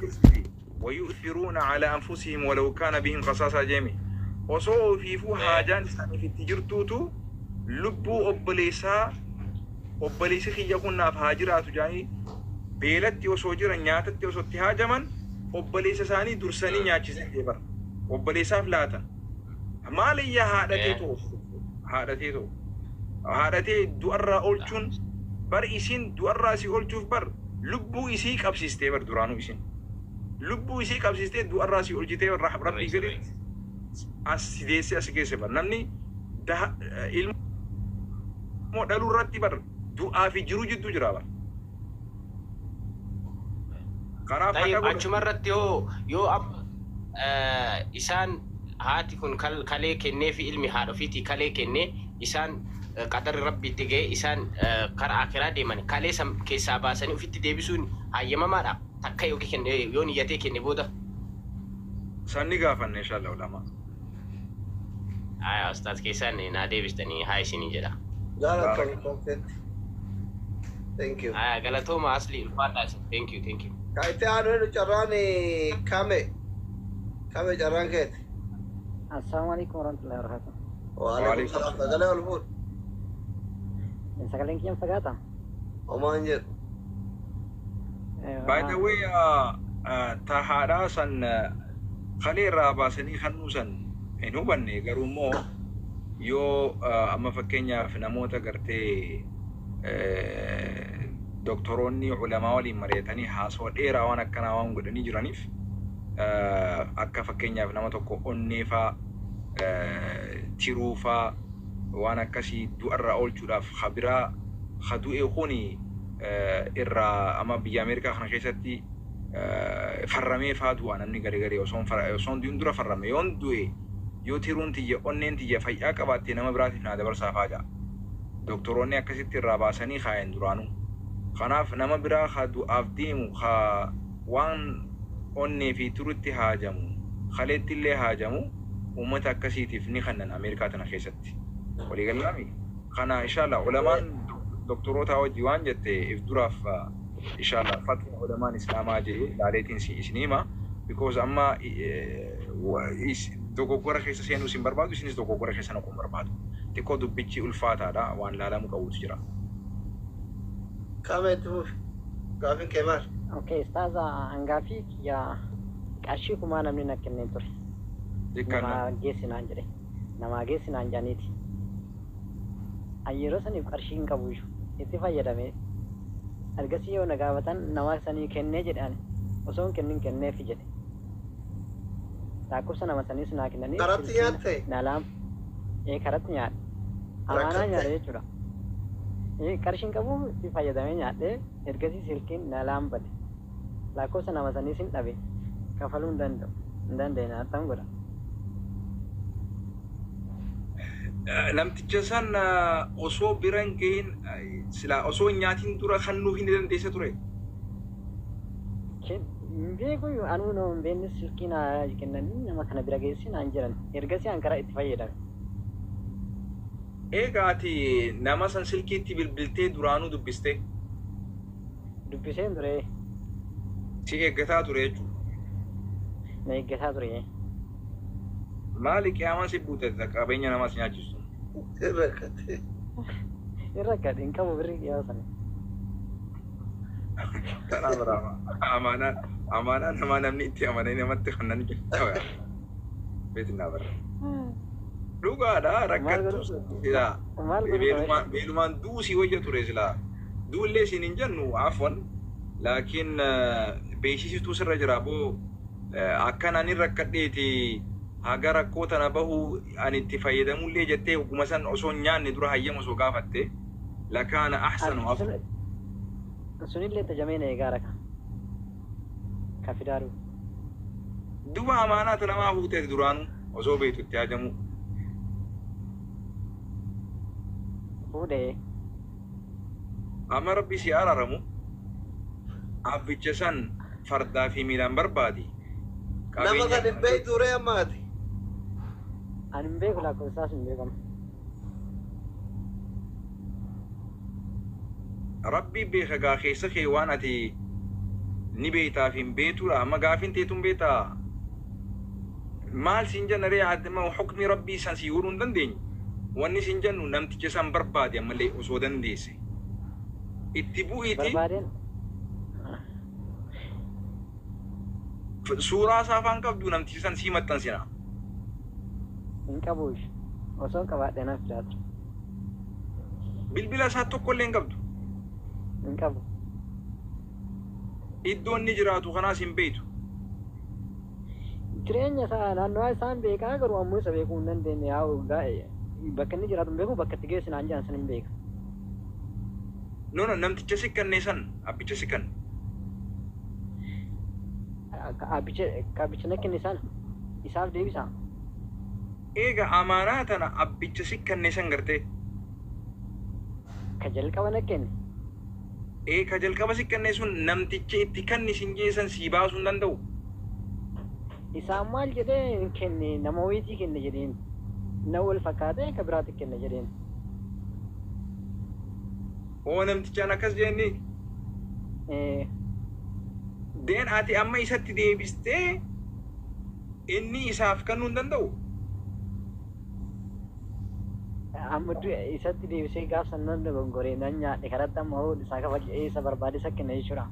Dhiisiti wayu'thiruuna alaa anfusihim walaw kaana bihim khasaasaa jeemi osoo ofiifuu haajaan isaaniif itti jirtuutu lubbuu obboleessaa obboleessi kiyya kun naaf haa jiraatu jaanii beelatti osoo jiran nyaatatti osoo itti haajaman obboleessa isaanii dursanii nyaachisan jee bar obboleessaaf laatan maaliyya haadhatee too haadhatee too haadhatee du'arraa oolchuun bar isin du'arraa si oolchuuf bar Lubbuu isii qabsiistee bar duraanuu isin lubbuu isii qabsiistee du'arraa si olchitee bar rabbii gaditti as si deessee as si geesse bar namni daha ilmoo dhaluu irratti bar du'aa fi jiruu jidduu jira bar kanaaf haqa Tayyib godhadhu. achuma irratti hoo yoo amma isaan haati kun kalee kenneefi ilmi haadha ofiitii kalee kennee isaan qadarri Rabbii itti gahe isaan kara aakiraa deeman kalee san keessaa baasanii ufitti deebisuun hayyamamaadha? Takka yookiin kenne yoo niyyatee kenne booda. San ni gaafanna inshallah ulamaa. Haya ustaaz keessaan naa deebistanii haa isiniin jedha. Jaalatami Baarak. konfetti. Thank you. Haya galatooma Aslii ulfaadhaa isin thank you thank you. Ka itti aanu eenyu carraan kame kame carraan keeti. Assalamu alaikum warahmatullahi wabarakatuh. Waalaikum Waalaikum salaam salaam. sagalee ol fuudhi. Sagaleen kiyya hin fagaata? Homaa hin jedhu. By the way ta haadhaa san kalee irraa baasanii kannuu san hin hubanne garuu immoo yoo amma fakkeenyaaf namoota gartee doktoroonni ulamaa waliin mari'atanii haasawa dheeraa waan akkanaa waan godhanii jiraniif akka fakkeenyaaf nama tokko onneefaa tiruufaa waan akkasii du'arraa oolchuudhaaf ka biraa ka du'e kuni irraa amma biyya Ameerikaa kana keessatti farramee faa du'a namni gari gari osoon osoon du'in dura farrame yoon du'e yoo tiruun tiyya onneen tiyya fayyaa qabaatte nama biraatiif naa dabarsaa faa ja'a doktoroonni akkasitti irraa baasanii kaayan duraanuu kanaaf nama biraa ka du'aaf deemu ka waan onnee fi tirutti haajamu kaleettillee haajamu ummata akkasiitiif ni kannan Ameerikaa tana keessatti walii gallaami Kana inshallah ulamaan doktorootaa wajji waan jette if duraaf inshallah fatwa ulamaan islaamaa je'e laaleetiin si isin hima because amma dogoggora keessa seenuu isin barbaadu isinis dogoggora keessa naquu hin barbaadu xiqqoo dubbichi ulfaataadha waan laalamuu qabuutu jira. Qaama itti fufi. Gaafin kee maali? Ok ustaaza an gaafii kiyya qarshii kumaa namni na kennee ture Dikkannaa. namaa geessi naan jedhe namaa geessi naan jedhaniiti An yeroo saniif qarshii hin qabuuyyu. Itti fayyadame. Ergasii yoo na gaafatan nama sanii kennee jedhe ani osoo hin kennin kenneefi jedhe. Laakkofsa nama saniis naa kennanii Karatti silkiin nyaatte? na laam ee karatti nyaadhe. Amaanaa Rakkatte? nyaadhe jechuudha. Ee qarshii hin qabu itti fayyadamee nyaadhe ergasii silkiin na laan bade. Laakkofsa nama saniis hin dhabe. Kafaluu hin danda'u. Hin dandeenye attam godha? Namticha san osoo bira hin gahin silaa osoo hin nyaatin dura kennuufii ni dandeessa ture. Hin beeku anuu nama hin beekne silkii naa kennanii nama kana bira geessi naan jedhan. Ergasii an karaa itti fayyadame. Eega ati nama san silkiitti bilbiltee duraanuu dubbistee. Dubbiseen ture. Si eeggataa ture jechuudha. Na eeggataa ture. Maali qiyaamaan si buute ta qabeenya namaa si nyaachistu. Hin rakkate. Hin rakkadhe hin qabu birrii yeroo sana. Tanaa biraa amaanaa amaanaa namaa namni itti amanee namatti kannan jira. Beetinaa barra. Dhugaadha Maal rakkattuu godhu silaa maal godhu qabee. beelumaan beelumaan du'uu si wayya ture silaa du'ullee siin hin jennu afwan laakiin beeksisituu sirra jira boo akkan ani rakkadheeti haga rakkoo tana bahu ani itti fayyadamullee jettee hogguma san osoo hin nyaanne dura hayyama osoo gaafatte lakaana ahsanu afdal. Sunillee tajamee na eegaara ka ka fidaaruu. Duba amaanaa ta namaa fuute ati duraanuu osoo beektu itti haajamuu. Fuudhe. Amma rabbi sii araaramu abbicha san fardaa fi miilaan barbaadi Nama qabeenya kan hin beektuu ree amma ati? Ani hin beeku lakkoofsa isaas hin beeku amma. Rabbii beeka gaa keessa kee waan ati Ni beektaa fi hin beektuudha. Amma gaafiin teetuun beektaa? Maal siin jenna ree, addama hukmi rabbii san sii godhuu hin dandeenyu. Wanni siin jennu, namticha san barbaade ammallee osoo dandeesse. Itti bu'iiti. Barbaadeen. Suuraa isaa afaan qabdu, namticha san sii maxxansina. Hin qabu. Osoo qabaadhe naaf jiraatu. Bilbila isaa tokkollee hin qabdu. Hin qabu. Iddoo inni jiraatu kanaas hin beektu. Jireenya isaa, naannawaa isaan beekaa, garuu ammoo isa beekuu hin dandeenye. Yaa bakka inni jiraatu hin beeku, bakka itti geessu naan jedhan san hin beeka. No, no, namticha si kennee san, abbicha si kenne. Abbicha na kenne sana isaaf deebisaa. Eega amaanaa tana abbicha si kenne san gartee. Ka jalqaba na kenne. Ee, ka jalqaba si kenne sun namticha itti kanni sin geessan sii baasuu hin danda'u. Isaan maal jedhee hin kenne, nama wayiitii kenne jedheen. Na wal fakkaatee ka biraatti kenne jedheen. Oo, namtichaan akkas jenni. Ee. Deen ati amma isatti deebistee inni isaaf kennuu hin danda'u. Amma isatti deebisee gaaf san nan dogongoree nan nyaadhe, karatti amma hoo isaa kafalee isa barbaade isa kenna jechuudha.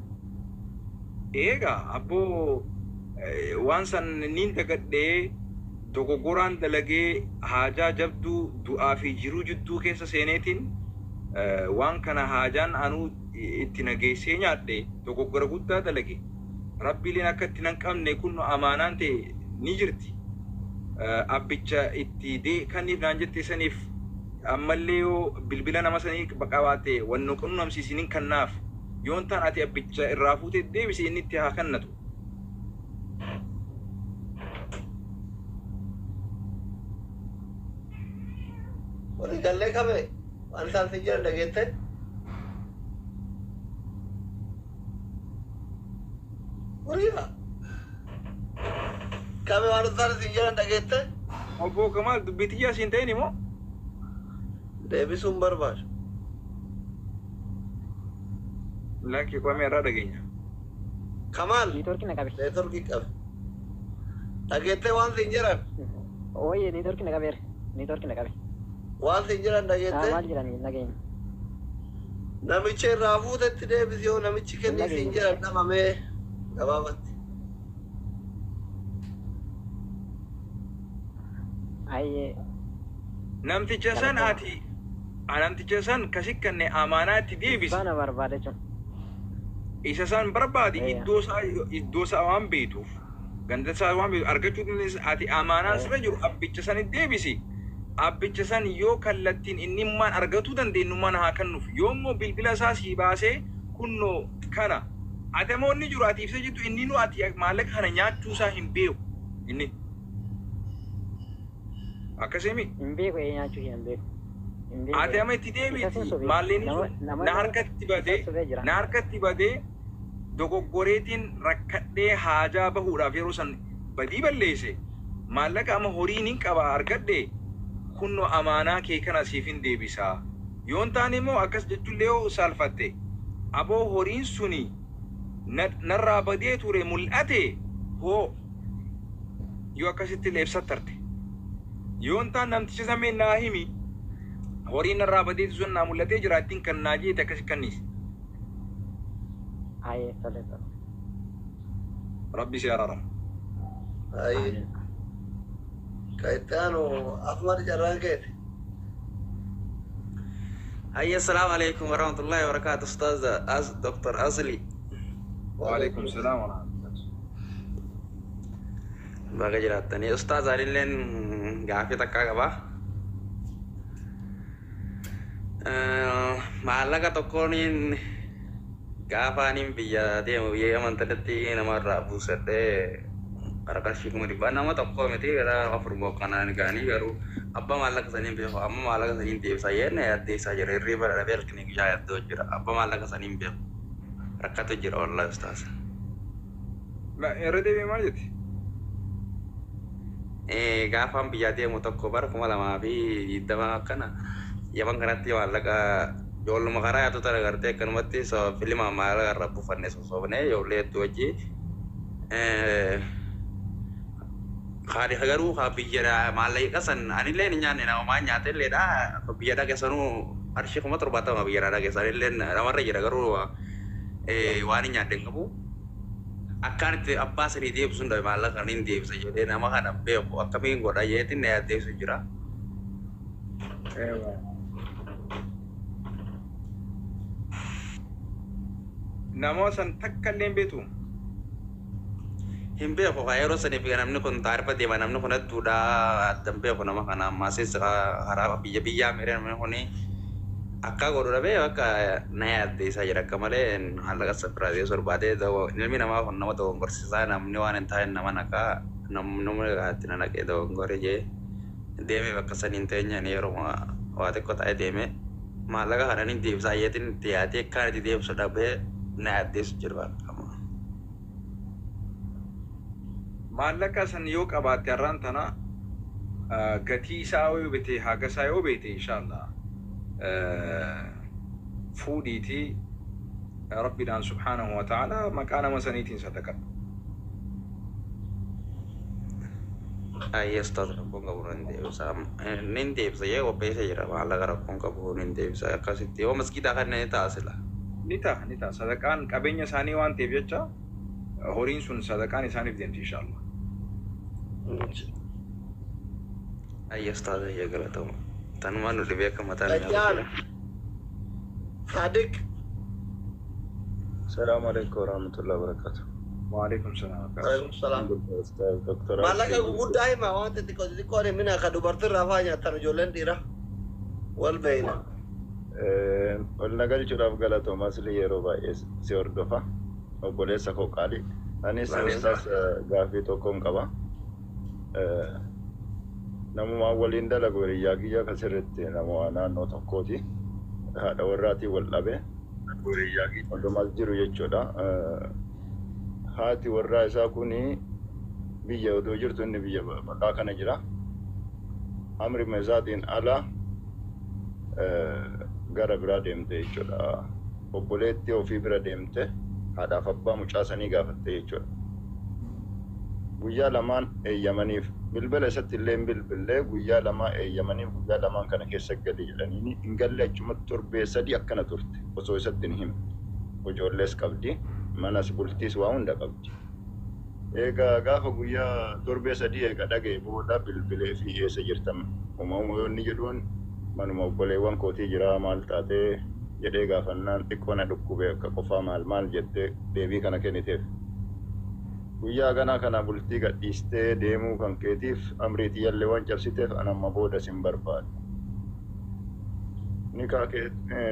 Eega abboo, waan san niin dagadhee, dogoggoraan dalagee, haajaa jabduu du'aa fi jiruu jidduu keessa seeneetiin waan kana haajaan anuu itti nageessee nyaadhe, dogoggora guddaa dalage. Rabbiileen akka itti nan qabne kun amaanaan ta'e ni jirti. Abbicha itti dee kaniif naan jette saniif ammallee yoo bilbila nama sanii qabaatte wanno qunnamsiisiniin kannaaf, yoon ta'an ati abbicha irraa fuutee deebisi, inni itti haa kennatu. Walii gallee kame, waan isaan sin jedhan dhageette? Horiidha. Kame, waan isaan sin jedhan dhageette? Obbo Kamaal, dubbii xiyyaa siin ta'in immoo. Deebisuun barbaadu. Lakki, qomee irraa dhageenya. Kamaal. Niitoorkii na qabe. Neetworkii qabe. Dhageettee waan sin jedhan? Ooyee, niitoorkii na qabeera. Niitoorkii na qabe. Waan sin jedhan dhageettee? Maal jedhanii nageenya? Namicha irraa fuutetti deebisi, yoo namichi kennii sin jedhan dhabamee gabaabatti. Ayyee. Namticha san ati namticha san kasikkanne amaanaa itti deebisi. Baana barbaada jechuun. Isa san barbaadi. Eeya. Iddoo isaa waan beektuuf, ganda isaa waan beektuuf argachuu dandeessa. Ati amaanaan sirra jiru abbicha san itti deebisi. Abbicha san yoo kallattiin innimmaan argatuu dandeenyummaan haa kennuuf, yoo immoo bilbila isaa sii baasee kunnoo kana ati ammoo inni jiru ati ibsa jirtu, inni nu ati maallaqa kana nyaachuu isaa hin beeku inni akkasimi. Hin beeku, ee, nyaachuu hin beeku. Hin beeku. Ati amma itti Isa deebiti sun sobee. maalleenni Nama sun nama na harkatti badee isa sobee jira. Na harkatti badee, dogoggoreetiin rakkadhee, haajaa bahuudhaaf yeroo san badii balleesse, maallaqa amma horiin hin qaba argadhe, kunno amaanaa kee kana siif hin deebisaa. Yoon taane immoo akkas jechuullee yoo saalfatte, aboo horiin suni narraa badee ture mul'ate hoo, yoo akkasitti illee ibsattarte, yoon taan namticha samee naa himi, horiin narraa badeetu sun naa mul'atee jira, ittiin kan naa jeete akkasi kanniis. Ayyee, tole tole. Rabbi si araaramu. Ayi. Ka itti aanu Ahmad, carraan keeti. هيا، السلام عليكم ورحمة الله وبركاته أستاذ دكتور أصلي. وعليكم السلام ورحمة الله. Baga jiraattanii Ustaaz. Anilleen gaafii takkaa qaba. Maallaqa tokkooniin gaafa aniin biyya deemu biyya amantanitti namarraa buusadhee gara qarshii 100,000, nama tokko miti, gara afur boqqanaan ga'anii, garuu abbaa maallaqa saniin beeku. Amma maallaqa saniin deebisa jenne addeessaa jira, hirriiba dhabee halkanii guyyaa yaaddoo jira. Abbaa maallaqa saniin beeku, rakkatu jira wallahi Ustaaz. Irra deebi'ee maal jetti? Gaafaan biyyaa deemu tokko bara 2020 akkana Yaman kanatti maallaqa Ijoolluma karaa yaatu tana gartee akkanumatti filima maallaqa irraa buufanne sossoofne ijoollee hedduu wajji. Haadhi garuu haa biyya maallaqa san anillee hin nyaanne namumaa nyaate illeedha. Biyya dhaqe sanuu qarshii 70,000 biyya dhaqe sanillee namarra jira garuu waan hin nyaadde hin qabu. Akkaan itti abbaa sanii deebisu hin dhabe maallaqa kan hin deebisa jedhee nama kana beeku akkamiin godha jeetiin na yaaddeessu jira. Nama san takka illee hin beektu. Hin beeku kaa yeroo saniif namni kun taarifa deema namni kun hedduudha addan beeku nama kana ammasis karaa biyya biyyaa miree namni kun akka godhu dhabee akka na yaaddeessaa jira akka malee maallaqa san biraa deebisuu barbaadee ilmi namaa kun nama dogongorsiisaa namni waan hin taane nama naqaa namni itti na naqee dogongore jee deemee bakka saniin teenyaan yeroo waa xiqqoo ta'e deemee maallaqa kana ni deebisaa jeetiin itti yaadee akkaan itti deebisu dhabee na yaaddeessu jira bakka. Maallaqa san yoo qabaatte har'aan tana gatii isaa yoo beete haga isaa yoo beete inshallah fuudhiitii rabbiidhaan subhaanahu wa ta'ala maqaa nama saniitiin sadaqadhu. Ayyee ustaaz rakkoon qabu nin deebisa. Nin deebisa jee qopheessa jira maallaqa rakkoon qabu nin deebisa akkasitti yoo masgiidaa kan ni ta'a sila. Ni ta'a ni ta'a sadaqaan qabeenya isaanii waan ta'eef jecha horiin sun sadaqaan isaaniif deemti inshallah. Ayyee ustaaz ayyee galatama. Tanumaan nu dhibee akka mataan nyaatu Dajjal. jira. Sadiq. السلام عليكم ورحمة الله وبركاته. وعليكم السلام. Waalaikum salaam. أستاذ دكتور Maallaqa guguddaa hima waan xixiqqoo xixiqqoo mina ka dubartirraa faa nyaatan ijoolleen dhiiraa. Wal beeyna. Ol na galchuudhaaf galatooma asli yeroo baay'ee si hordofa. Obboleessa koo qaalii. Anis ustaas gaaffii tokkoon qaba. Namumaan waliin dalagu hiriyyaa kiyya kan sirriitti nama naannoo tokkooti. Haadha warraatiin wal dhabe. Odumas jiru jechuudha. Haati warraa isaa kuni biyya odoo jirtu inni biyya baqaa kana jira. Amrima isaatiin ala gara biraa deemte jechuudha. Obboleettii ofii bira deemte haadhaaf abbaa mucaa sanii gaafatte jechuudha. Guyyaa lamaan eeyyamaniif bilbila isatti illee hin bilbillee guyyaa lamaa eeyyamaniif guyyaa lamaan kana keessa gadi jedhanii hin galle achumatti torbee 3 akkana turte osoo isatti hin himne. Ijoollees qabdi manas bultiis waa hunda qabdi. Egaa gaafa guyyaa torbee 3 eega dhaga'e booda bilbilee fi eessa jirtan uumama yoo inni jedhuun manuma obboleewwan kootii jira maal taatee jedhee gaafannaan xiqqoo na dhukkube akka qofaa maal maal jettee deebii kana kenniteef. Guyyaa ganaa kana bultii gadhiistee deemuu kan keetiif amrii tiyyallee waan cabsiteef an amma booda sin barbaadu.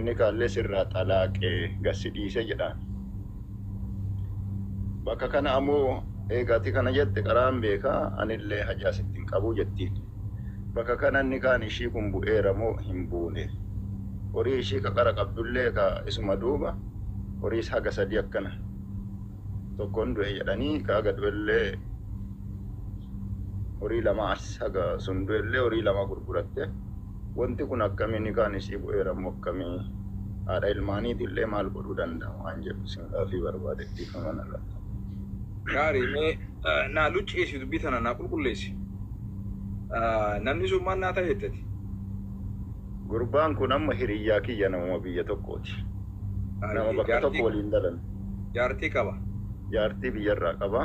Nikaallee sirraa xalaaqee gassi dhiise jedhaan. Bakka kana ammoo eegaati kana jette qaraan beekaa anillee hajaa sitti hin qabu jettiin. Bakka kana nikaan ishii kun bu'eera moo hin buune? Horii ishii ka qara qabdullee ka isuma duuba horiis haga 3 akkana. Tokkoon du'e jedhanii ka haga du'ellee horii lama as haga sun du'ellee horii lama gurguratte. Wanti kun akkamii nikaan ishii bu'eera moo akkamii haadha ilmaaniitillee maal godhuu danda'a waan jedhu sin gaafii barbaade dhiifama narra. Gaarii mee naa lucceessi dubbii tana naa qulqulleessi. Namni sun maal naa ta'e jettati? Gurbaan kun amma hiriyyaa kiyya namuma biyya tokkooti. Nama bakka tokko waliin dalan. Jaartii qaba. Jaartii biyyarraa qaba.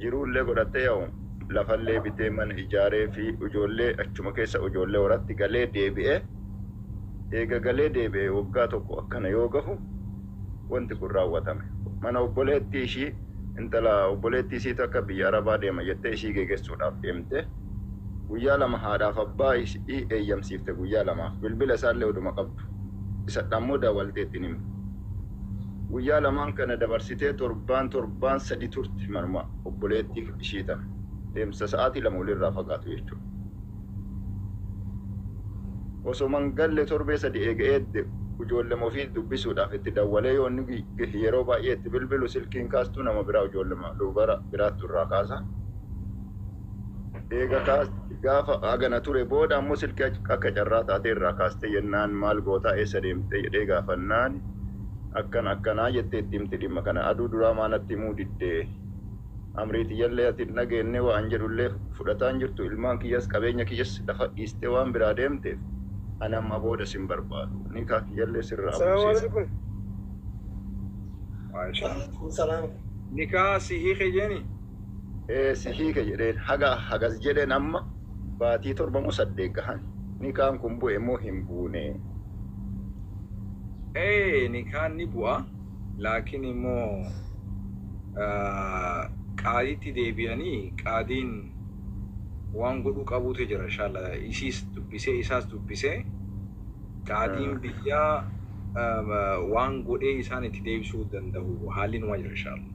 Jiruullee godhatee yaa'u lafallee bitee mana ijaaree fi ijoollee achuma keessa ijoollee horatti galee deebi'ee eega galee deebi'ee waggaa tokko akkana yoo gahu wanti kun raawwatame. Mana obboleettii ishii intala obboleettii ishii takka biyya Arabaa deema jettee ishii geggeessuudhaaf deemte. Guyyaa lama haadhaaf abbaa ishii eeyyamsiifte guyyaa lamaaf bilbila isaallee oduma qabdu. Isa dhammoo daawwalteetti himte. Guyyaa lamaan kana dabarsitee torbaan torbaan 3 turte manuma obboleettii ishii tana. Deemsa sa'aatii 2 walirraa fagaatu jechuudha. Osoo mangalle torbee 3 eega eedde ijoollee ofii dubbisuudhaaf itti dawwalee yoo inni yeroo baay'ee itti bilbilu silkiin kaastuu nama biraa ijoollee dubara biraattu irraa kaasa. Eega kaas Gaafa hagana ture booda ammoo silkii akka carraa taatee irraa kaastee jennaan maal gootaa eessa deemtee jedhee gaafannaan akkana akkanaa jettee itti himti dhimma kana aduu duraa maanatti himuu diddee amrii tiyyallee ati hin dhageenne waan jedhullee fudhataan jirtu ilmaan kiyyas qabeenya kiyyas lafa dhiistee waan biraa deemteef ani amma booda sin barbaadu nikaa kiyyallee sirraa Assalamu buuseera. alaikum. Maashaa. Waalaikum salaam. Nikaa si hiike jeeni? Ee si hiike jedheen haga hagas jedheen amma baatii 7 moo 8 gahan nikaan kun bu'e moo hin buune. Ee nikaan ni bu'a laakiin immoo qaadiitti deebi'anii qaadiin waan godhuu qabuutu jira inshallah isiis dubbisee isaas dubbisee qaadiin biyyaa waan godhee isaan itti deebisuu danda'u haalli numa jira inshallah.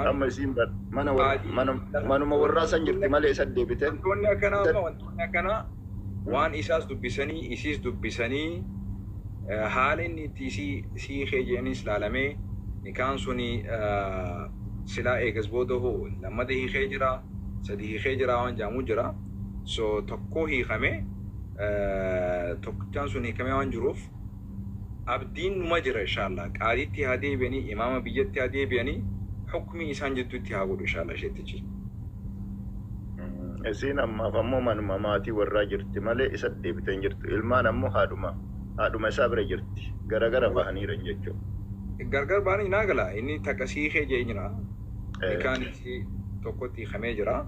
Amma isiin mana mana manuma warraa san jirti malee isa deebite. Wantoonni akkanaa amma wantoonni akkanaa waan isaas dubbisanii isiis dubbisanii haala inni itti isii hiikee jedhanis laalamee nikaan suni silaa eegas booda hoo lammata hiikee jira sadi hiikee jira waan jedhamu jira. So tokko hiikame tokkichaan sun hiikamee waan jiruuf abdiin numa jira inshallah. Qaadiitti haa deebi'anii imaama biyyatti haa deebi'anii hukmii isaan jidduutti haa godhu inshallah isheettichi. Isiin ammaaf ammoo manuma maatii warraa jirti malee isa deebitee hin jirtu. Ilmaan ammoo haadhuma haadhuma isaa bira jirti. Garagara bahaniiran jechuudha. Gargar bahanii naa gala inni takka si hiikee jee jira. Nikaan isii tokkotti hiikamee jira.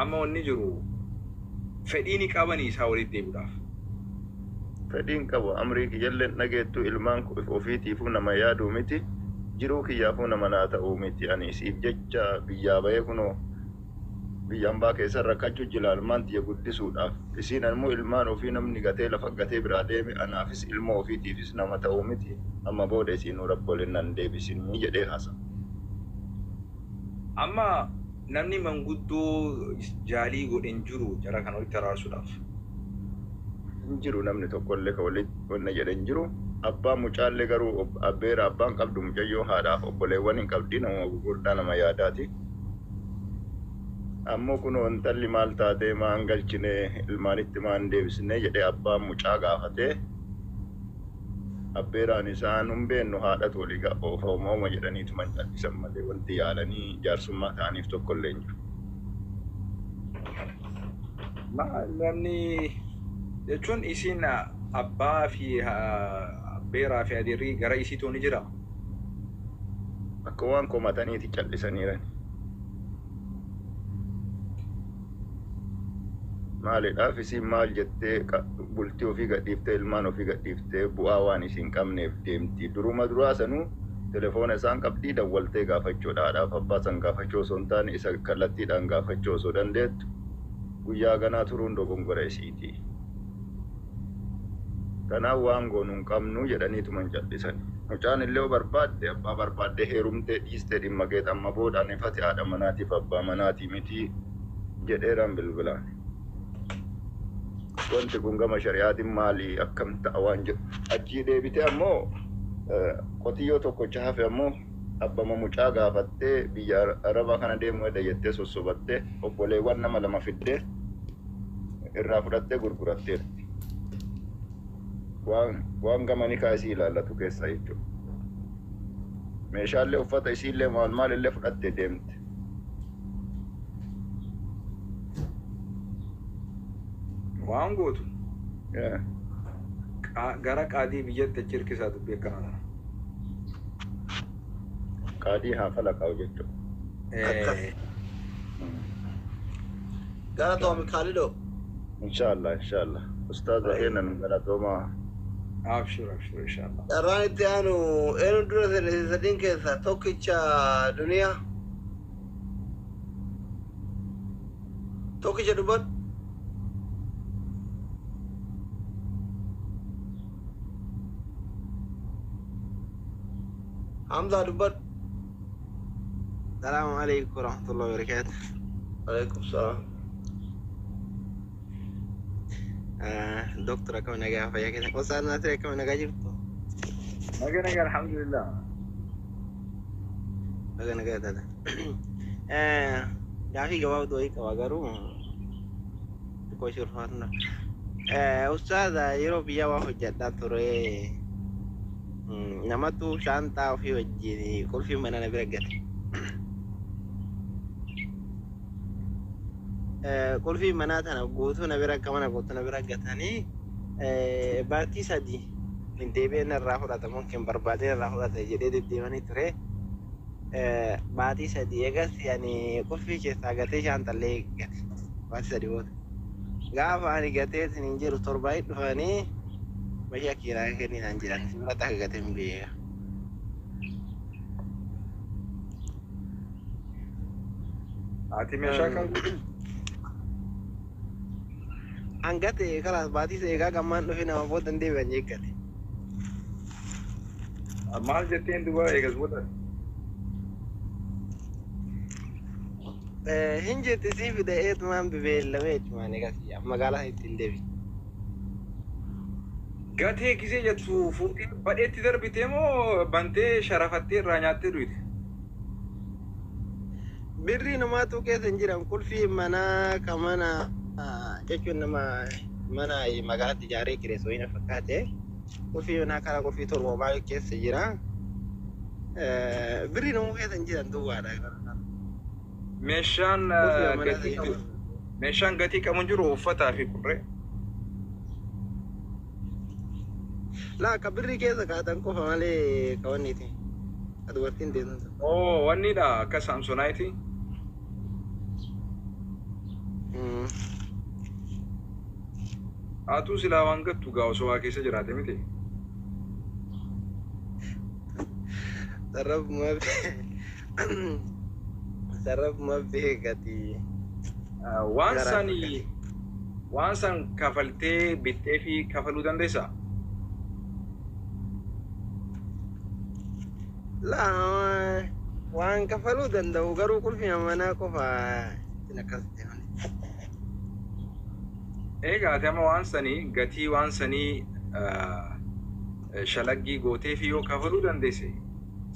Amma wanni jiru fedhii ni qabanii isaa walitti deebi'uudhaaf. Fedhiin qabu amrii kiyyallee dhageettu ilmaan ofiitiifuu nama yaaduu miti. Jiruu kiyyaafuu nama naa ta'uu miti. Ani isiif jecha biyyaa bahee kunoo biyya hambaa keessa rakkachuu jira ilmaan tiyya guddisuudhaaf. Isiin ammoo ilmaan ofii namni gatee lafa gatee biraa deeme anaafis ilmoo ofiitiifis nama ta'uu miti. Amma booda isiinuu rakkooleen nan deebisinii jedhee haasa. Amma namni manguddoo jaalii godhe hin jiru jara kana walitti araarsuudhaaf. Hin jiru namni tokkollee ka walitti wanna jedhe hin jiru. Abbaan mucaallee garuu abbeera abbaan qabdu mucayyoo haadhaaf obboleewwan hin qabdi nama gurguddaa nama yaadaati. Ammoo kunoo intalli maal taatee maan galchine ilmaanitti maan deebisne jedhee abbaan mucaa gaafatee abbeeraan isaan hin beennu haadhatu walii oofa uumama jedhaniituma callisan malee wanti yaalanii jaarsummaa ta'aniif tokkollee hin jiru. Namni jechuun isiin abbaa fi abbeeraa fi adeerrii gara isiitu ni jira. Akka waan komataniiti callisaniiran. Maaliidhaaf isiin maal jettee bultii ofii gadhiiftee ilmaan ofii gadhiiftee bu'aa waan isiin qabneef deemti. Duruma duraa sanuu telefoona isaan qabdii dawwaltee gaafachuudha. Haadhaaf abbaa san gaafachuu osoo hin taane isa kallattiidhaan gaafachuu osoo dandeettu guyyaa ganaa turuun dogongora isiiti. Kanaaf waan goonu hin qabnu jedhaniituma hin callisan. Mucaan illee yoo barbaadde abbaa barbaadde heerumtee dhiistee dhimma keet amma booda ani fate haadha manaatiif abbaa manaatii miti jedheeraan bilbilaan. Wanti kun gama shari'aatiin maali akkam ta'a waan jedhu. Achii deebitee ammoo qotiyyoo tokkocha hafe ammoo abbama mucaa gaafattee biyya arabaa kana deemuu hedha jettee sossobattee obboleewwan nama lama fiddee irraa fudhattee gurguratteerti. Waan gama nikaa isii ilaallatu keessaa jechuudha. Meeshaalee uffata isiillee maal maalillee fudhattee deemte. Waan gootu gara qaadii biyyatti achi hirkisaa dubbii akkanaa kana. Qaadii haa falaqaa'u jechuudha. Galatoomi Kaalidoo. Inshallah inshallah. Ustaaza keenya nu galatoomaa. Abshir abshir inshallah. Carraan itti aanu eenyu dura seene sadiin keessaa tokkicha duniyaa. Tokkicha dubbadhu. Hamza dubbadhu. Salaamu alaikum warahmatullahi wabarakatuh. Alaikum salaam. Doktor akkam nagaa fayyaa keessa. Ustaaz Naasir akkam nagaa jirtu? Naga naga alhamdulillah. Baga nagaa taata. Gaafii gabaabduu wayii qaba garuu xiqqoo ishee ulfaatudha. Ustaaza, yeroo biyya waa hojjedhaa ture, namatu shaantaa ofii wajjin qulfii mana na bira gate. Qulfii manaa tana guutuu na bira akka mana guutuu na bira gatanii baatii 3 hin deebi'een irraa fudhata, mungkin barbaadeen irraa fudhata jedhee deddeemanii ture. Baatii 3 eegas ani qulfii keessaa gatee shaantallee gate baatii 3 booda. Gaafa ani gatee hin jedhu torbaayii dhufanii meeshaa kiraa kenninaan jedhan, biratti akka gatee hin beeka. Ati meeshaa kan An gate kalaas, baatii eegaa gammaan dhufe nama booda hin deebi'an jeggate. Maal jetteen duuba eegas booda? Hin jette sii fide eetumaan beellamee jechumaan eegas magaalaa ittiin deebi. Gatee gisee jettu fuutee badheetti darbitee moo bantee sharafattee irraa nyaattee duute? Birrii namaatu keessa hin jiran, qulfii manaa ka mana jechuun nama mana magaalaatti ijaaree kireessu wayii na fakkaate. Qulfii manaa karaa qulfii 7 baay'ee keessa jira. Birrii namuu keessa hin jiran duwwaadha. Meeshaan Qulfii manaa gatii ta'e. Meeshaan gatii qabu hin jiru, uffataa fi kurree? Laa, ka birrii keessa kaatan qofa malee ka wanniiti. Ka dubartiin deemtu. Oo, wannidha akka Samsonite. Atuu silaa waan gattu gaa osoo waa keessa jiraate miti. Sarrafuma sarrafuma beekati. Waan Garaa sani waan san kafaltee bittee fi kafaluu dandeessaa? Laa, waan kafaluu danda'u garuu qulfii manaa qofa ittiin akkas ta'e malee. Egaa ati amma waan sanii gatii waan sanii shalaggii gootee fi yoo kafaluu dandeesse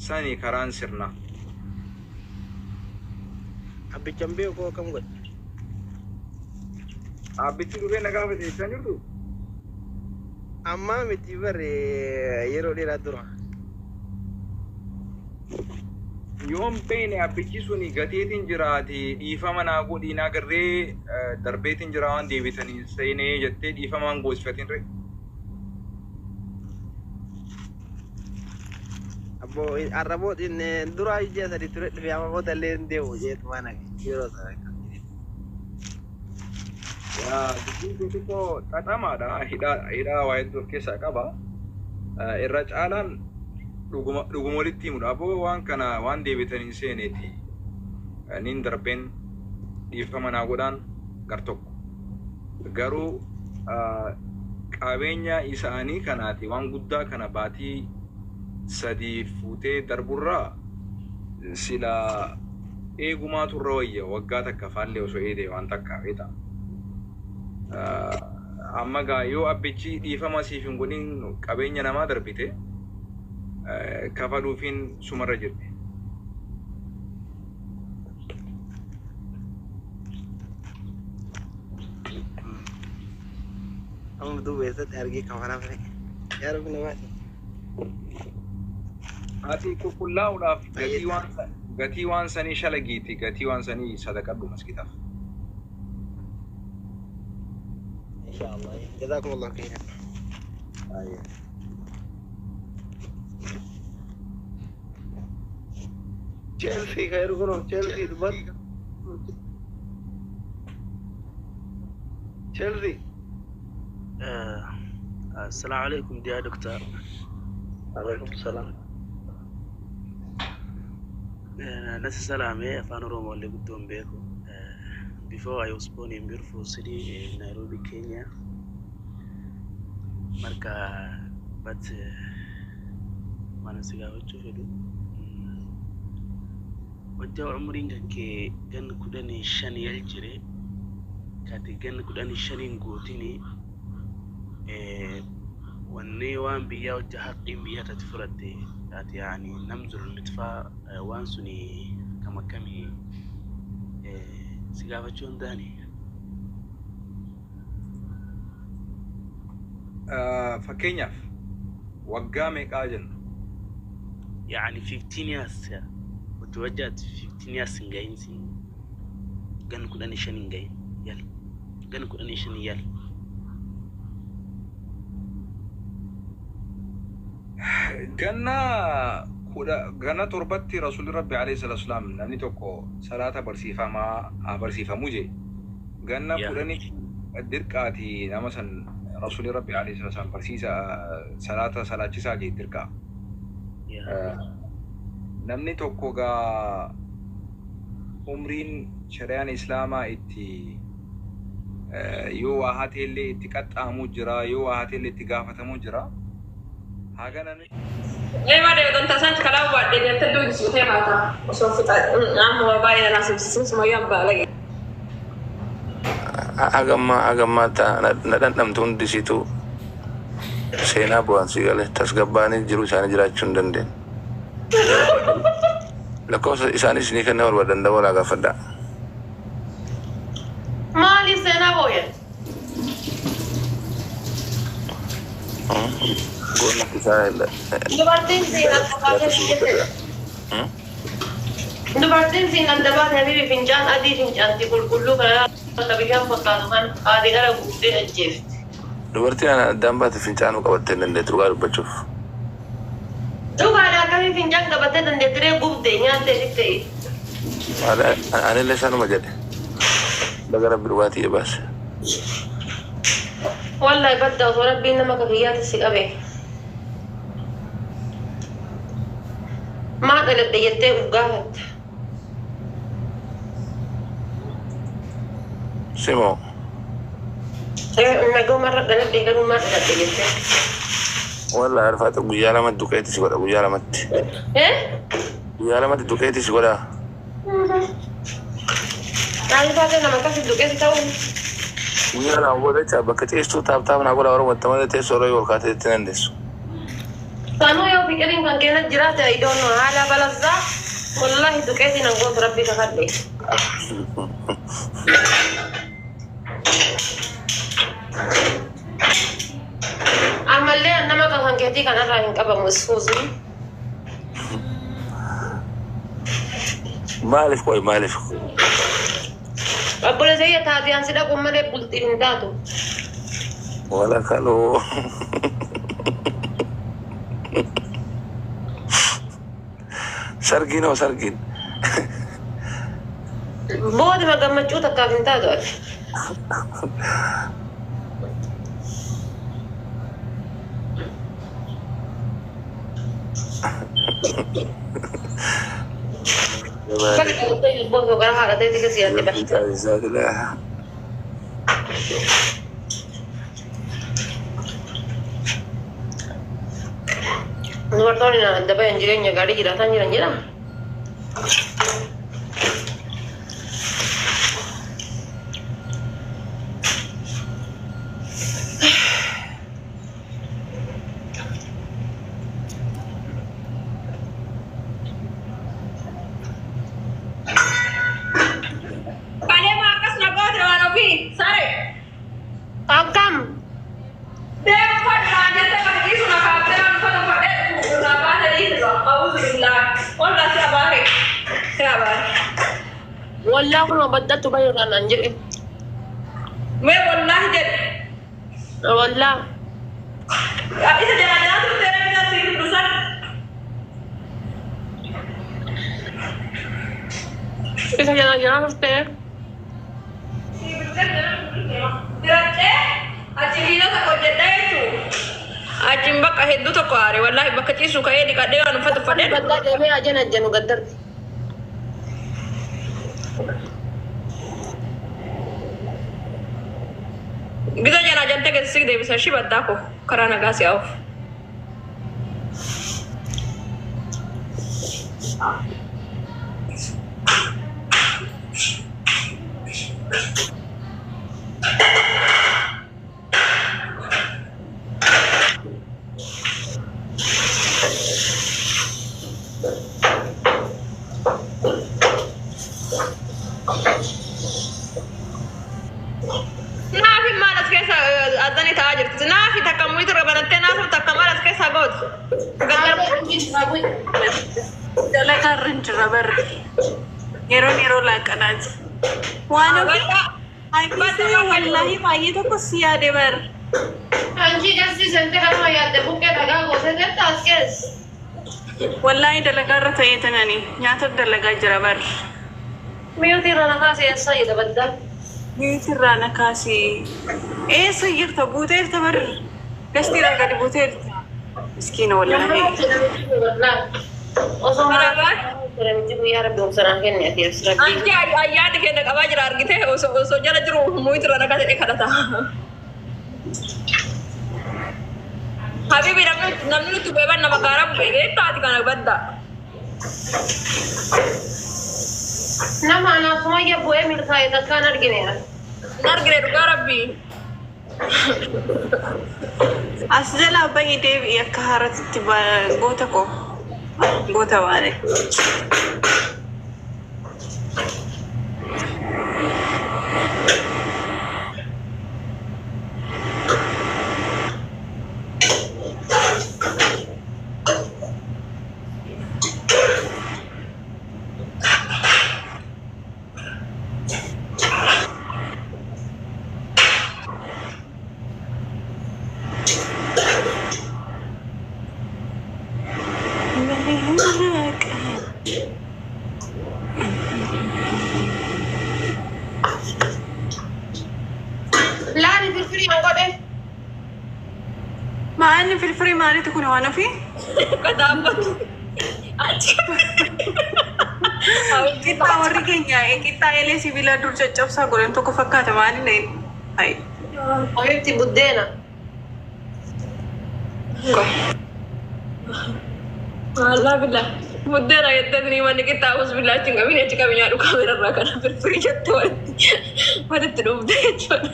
sani karaan sirna. Abbichaan beeku akkam godhe? Abbichi dhufee na gaafate jechaa jirtu? Ammaa miti bare, yeroo dheeraa dura. Yoon beene abbichi suni gateetiin jiraate dhiifama naa godhii naa garree darbeetiin jira waan deebitanii seenee jettee dhiifamaan goosifatiin ree. Abboo, arraboo dura ji'a 3 ture dhufe, amma booda illee hin deemu jeetu waan akka yeroo sana akkas jedhe. Yaa, dubbiin kun xiqqoo xaxamaadha. Hidhaa hidhaa waa hedduu of keessaa qaba. Irra caalaan dhuguma dhuguma walitti himudha. Aboo, waan kana waan deebitanii seeneeti. Nin darbeen dhiifama naa godhaan gar tokko. Garuu qabeenya isaanii kanaati waan guddaa kana baatii 3 fuutee darburraa sila eegumaa turra wayya, waggaa takka faallee osoo eedee waan takka beeta. Amma gaa yoo abbichi dhiifama siif hin godhin qabeenya namaa darbite kafaluufiin sumarra jirti. Amma duuba eessatti argee kafalaa fedhe? Yaa Rabbi na baasi. Ati qulqullaa'uudhaaf gatii waan gatii waan sanii shalagiiti, gatii waan sanii sadaqadhu maskitaaf. Inshallah. Jazakumullah khairan. Chelsea khairu kuno Chelsea dubar Chelsea. السلام عليكم يا دكتور. عليكم السلام. Nasi salame Afaan Oromoo illee guddoon beeku. Before I was born in beautiful city in Nairobi, Kenya. Marka but waan si gaafachuu fedhu, wajja umriin kan kee ganna 15 yal jire kati ganna 15n guutini. Wanni waan biyyaa hojja haqqiin biyya irratti fudhatte ati yaani nam zulmitfaa waan suni akkam akkamii si gaafachuu danda'ani? Fakkeenyaaf waggaa meeqaa jenna? Yaani 15 years hojii wajjaati 15 years hin gahin, si gan 15 hin gahin yali, gan 15 yali. Ganna kudha ganna 7tti Rasuulli Rabbi alayhi salaatu wasalaam namni tokko salaata barsiifamaa haa barsiifamu jee. Ganna 10tti dirqaati nama san Rasuulli Rabbi alayhi salaatu wasalaam barsiisa salaata salaachisaa jee dirqaa. Namni tokko gaa umriin shari'aan Islaamaa itti yoo waa hateellee itti qaxxaamu jira, yoo waa hateellee itti gaafatamu jira. Haga namni Eema deemtan tasaan kalaa baadhee jettee duuti suutee haata. Osoo fixa amma baay'ee na subsiisin sumayyaan baalage. Hagammaa na dhandhamtu hundi isiitu seenaa bu'aan si gale tasgabbaanii jiru isaanii jiraachuu hin dandeenye. Lakkoofsa isaanis ni kenna barbaadan dabalaa gaafadhaa. Maali seenaa booyan? Goonna isaa Dubartiin seenaa qabaatee jette. Dubartiin seenaan dabaate habibi fincaan adii fincaanti qulqulluu kana akka bishaan fakkaatu kan haati gara guuttee ajjeefti. Dubartiin ana addaan baate fincaanuu qabattee hin dandeettu dhugaa dubbachuuf. Dhugaadha, akkamii fincaan qabattee dandeettiree gubde nyaattee sitti. Anillee sanuma jedhe. Baga Rabbi dhugaatii baase. Wallahi badda osoo Rabbiin nama akka kiyyaatti si qabe. Maa dhaladhe jettee uf gaafatta. Simoo. Nagoomarra dhaladhe garuu maa dhaladhe jettee. Wallahi Arfaata guyyaa 2tti duqeetti si godha guyyaa 2tti. Eh? Guyyaa 2tti duqeetti si godha. Maaliif nama akkasii duqeessi ta'uu? Guyyaa 2 booda jecha bakka ciistuu tap tap naa godha Oromoo malee teessoo irra yoo ol kaatee itti dandeessu. Sanuu yoo fiqiriin kan keessa jiraate, I don't know, haala balazzaa wallahi duqeetii nan gootu, Rabbii kakadhe. Ammallee nama kan keetii kanarraa hin qabamu, excuse me. Maaliif qoy, maaliif? Obboleessa taatiyaan si dhaquun malee bultii hin taatu. Wala kaloo. Sargiin hoo, sargiin? Boodima gammachuu takkaaf hin taatu ati. Bakka dhalatee boosoo gara haadha ta'etti keessa yaadde bahe. Dubartoonni na adda bayan jireenya gaarii jiraataa jiran jedha. Kaleema akkas na goote waan ofii sare. Akkam? Deemu fadhaa jettee bakka ciisu na kaaftee waan uffata uffadhee dhufu irraa baate dhiisisa. A'uuzu billaa. Wallah si abaare. Si abaare. Wallaa kun baddatu bahe irraa naan jedhe. Mee wallaahi jedhe. Wallaa. Isa jalaa jalaa turte rabbi si dubbisan. Isa jalaa jalaa turte. Diraccee achi viidoo tokko hojjedhaa jechuun. Achiin bakka hedduu tokko aare, wallaahi bakka ciisu ka'ee dhiqadhee waan uffata uffadhee dhufu. Baddaa deemee ajan ajjanu gaddarti. Gisa jalaa jaltee keessa si deebisa ishii baddaa koo karaa nagaa si hafu. Dalagaa irra hin jirra barri. Yeroon yeroo laaqanaati. Waan ofii wallaahi baay'ee tokko si yaade bar. Anchi garsiisante kanuma yaadde buqqee dhagaa gootee galta as keessa. Wallaahi dalagaa irra ta'ee tanani nyaata dalagaa jira bar. Mute irra na kaasee eessa jedha baddaa. Mute irraa na kaasee. Eessa jirta buuteerta bar. Gastiirraa gadi buuteerta. Miskiina wallaahi. Osoo namichi guyyaa rabbi obsanaan kenne ati as rabbi. Anji ayyaanni keenya qabaa jira argite osoo jala jiru mute irra na kaasee kadhata. Habibi namni nuti beeban nama gaara bu'e beektaa ati kana badda. Nama anaaf sumayya bu'ee milkaa'e takkaan argineera. Hin argine dhugaa rabbii. As jalaa bahii deebi'i akka haaratitti goota koo. Goota baane. Laani firfirii hin godhe. Maalni firfirii maaliiti kun waan ofii? Kataafatu. Qixxaa warri keenya qixxaa eelee sibiilaa dur caccabsaa godhan tokko fakkaata maali na hayi. Ofitti buddeena. Wallah billah. Buddeena jettee ni manni qixxaa'us billaachi hin qabin achi qabi nyaadhu kaamera irraa kana firfirii jettee walitti dhufte jechuudha.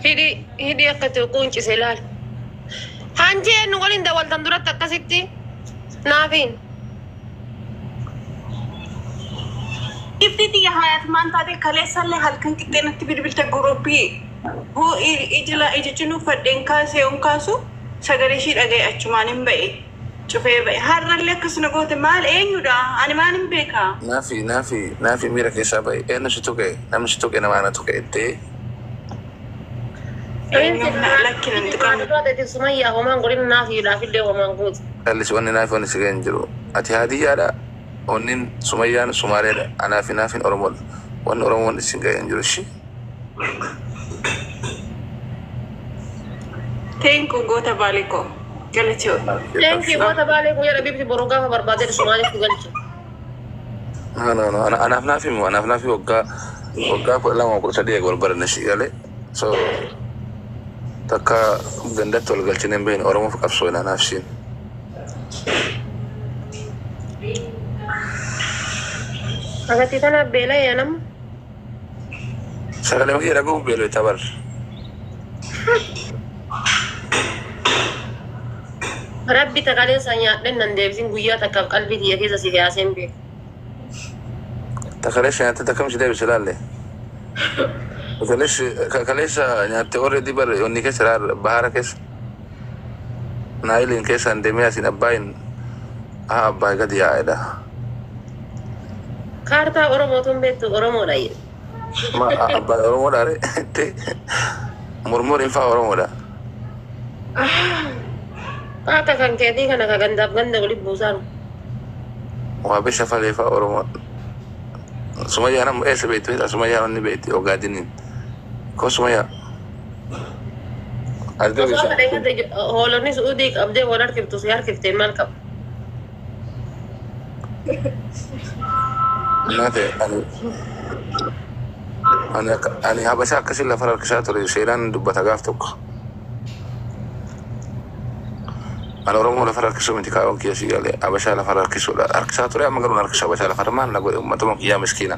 Hidhi hidhi akka itti quuncise ilaali. Hanji eenyu waliin dawaltan duratti akkasitti naafiin. Ifti tiyya hayaat maan taate kaleessallee halkan qixxee natti bilbilte guruppii hoo ija ija cinuu fadheen kaasee on kaasu sagalee ishii dhaga'e achumaan hin ba'e cufee ba'e har'allee akkasuma goote maal eenyudha ani maal hin beekaa. Naafi naafi naafi miira keessaa ba'e eenyu si tuqe namni si tuqe nama ana tuqe jettee Eenyuuf na lakkina hin tuqamne. Sumayyaa homaan godhin naafiidhaaf illee homaan gootu. Callis wanni naafi wanni si ga'e hin jiru. Ati haadiyyaadha wannin sumayyaan sumaaleedha anaafi naafin oromoodha. Wanni oromoon isin ga'e hin jiru ishii. Thank you goota baalee koo galatoo. Thank you goota baalee guyyaa dhabiibti boruu gaafa barbaade Somaalitti galcha. No no no anaaf naafi moo anaaf naafi waggaa 12 13 eega wal baranne si galee so takka gandatti wal galchine hin beeknu oromoof qabsoofna anaaf siin. Agatti tanaaf beela'ee nama. Sagalee kee dhagahuuf beelofta bar. Rabbi takaleessa nyaadhen nan deebisin guyyaa takkaaf qalbii tiyya keessa si kaaseen beeku. Takaleessa nyaatte takkam si deebise laalle. Kaleessa nyaatte already bar onni keessa bahara keessa. Naayiliin keessaan deemee asiin abbaayin haa abbaay gadi yaa'edha. Kaartaa Oromootuun beektu Oromoodha jedhe. Ma abbaay Oromoodha re murmuriin faa Oromoodha. Akka kan keetii kana ka gandaaf ganda walitti buusaan. Waa bisha falee faa Oromoodha. Sumayyaan amma eessa beektu beektaa Sumayyaan onni beekti Ogaadiniin. Koo Sumayyaa. Ati Osoo akka dheekate hoolonni su'uudii qabdee wal harkiftu si harkiftee maal qaba? Naate ani ani habasha akkasii lafa harkisaa ture seenaan dubbata gaaf tokko. Ani Oromoo lafa harkisuu miti kaa'oon kiyya si galee habashaa lafa harkisuudha. Harkisaa ture amma garuu harkisa habashaa lafa maal na godhe uummatuma kiyyaa miskiina.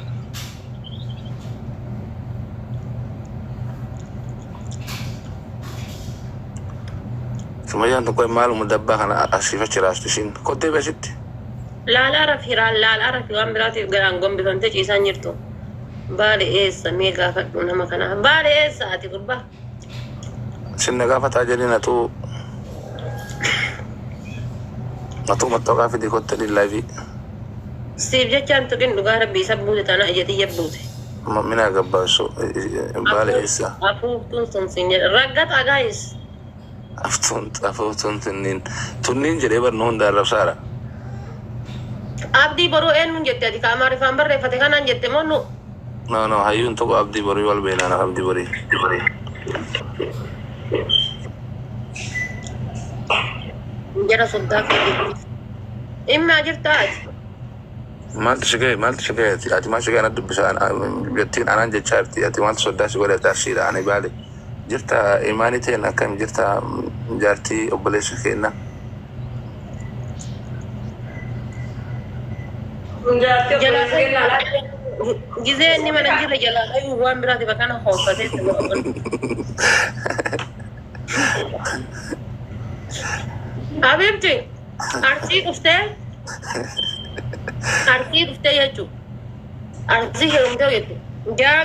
Sumayyaan tokko maaluma dabbaa kana asiif achi raastu ishiin kottee beesitti. Laalaa rafi laalaa rafi waan biraatiif garaan gombifamtee ciisaan jirtu. Baale eessa mee gaafadhu nama kana. Baale eessa ati gurbaa? Sinna gaafataa jedhin atuu atuu mattooqaa fidi kotte lillaafii. Siif jechaan tuqin dhugaa rabbii isa buute tana ija tiyya buute. Mina gabbaasu baale eessa? Afuuftuun sun siin jedha. Raggaxa gaayis. Aftuun afuuftuun tunniin tunniin jedhee barnu hunda arrabsaadha. Abdii boruu eenyuun jette ati ka Amaariffaan barreeffate kanaan jette moo nu? No no hayyuun tokko abdii borii wal beelana abdii borii. Jara soddaa kee. Dhimmaa jirtaa ati? Maaltu si ga'e maaltu si ga'e ati maal si ga'e na dubbisa jettiin anaan jechaa jirti ati maaltu soddaa si godhe arsiidha ani baale jirta imaanii ta'een akkam jirta jaartii obboleessa keenna. Jaartii obboleessa kennaa laata? Gizee inni mana jirre jalaa dhayuu waan biraati bakka kana hooggatee itti godhu. Habibti arsii dhuftee arsii dhuftee jechuudha. Arsii heerumtee jechuudha. Jaa